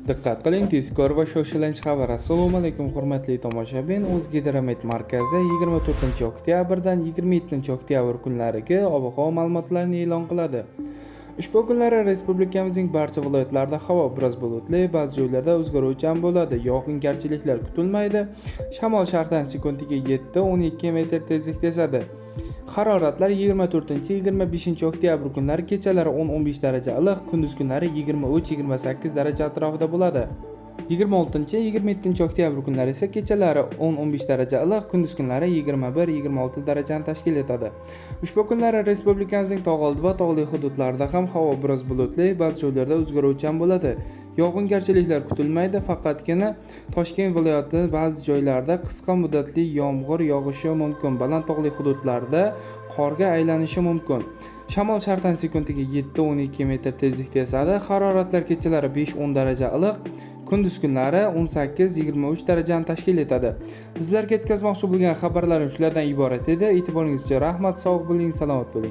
Diqqat qiling, tezkor va shoshilinch xabar. Assalomu alaykum, hurmatli tomoshabin. O'zgidromet markazi 24 oktyabrdan 27 oktyabr kunlariga ob-havo ma'lumotlarini e'lon qiladi. Ushbu kunlari respublikamizning barcha viloyatlarida havo biroz bulutli, ba'zi joylarda o'zgaruvchan bo'ladi. Yog'ingarchiliklar kutilmaydi. Shamol sharqdan sekundiga 7-12 metr tezlikda esadi. Haroratlar 24-25 oktyabr kunlari kechalari 10-15 daraja iliq, kunduz kunlari 23-28 daraja atrofida bo'ladi. 26-27 oktyabr kunlari esa kechalari 10-15 daraja iliq, kunduz kunlari 21-26 darajani tashkil etadi. Ushbu kunlari respublikamizning tog' oldi va tog'li hududlarida ham havo biroz bulutli, ba'zi joylarda o'zgaruvchan bo'ladi. Yog'ingarchiliklar kutilmaydi, faqatgina Toshkent viloyati ba'zi joylarda qisqa muddatli yomg'ir yog'ishi mumkin. Baland tog'li hududlarda qorga aylanishi mumkin. Shamol sharqdan sekundiga 7-12 metr tezlikda esadi. Haroratlar kechalari 5-10 daraja iliq, kunduz kunlari 18-23 darajani tashkil etadi. Sizlarga yetkazmoqchi bo'lgan xabarlarim shulardan iborat edi. E'tiboringiz uchun rahmat, sog' bo'ling, salomat bo'ling.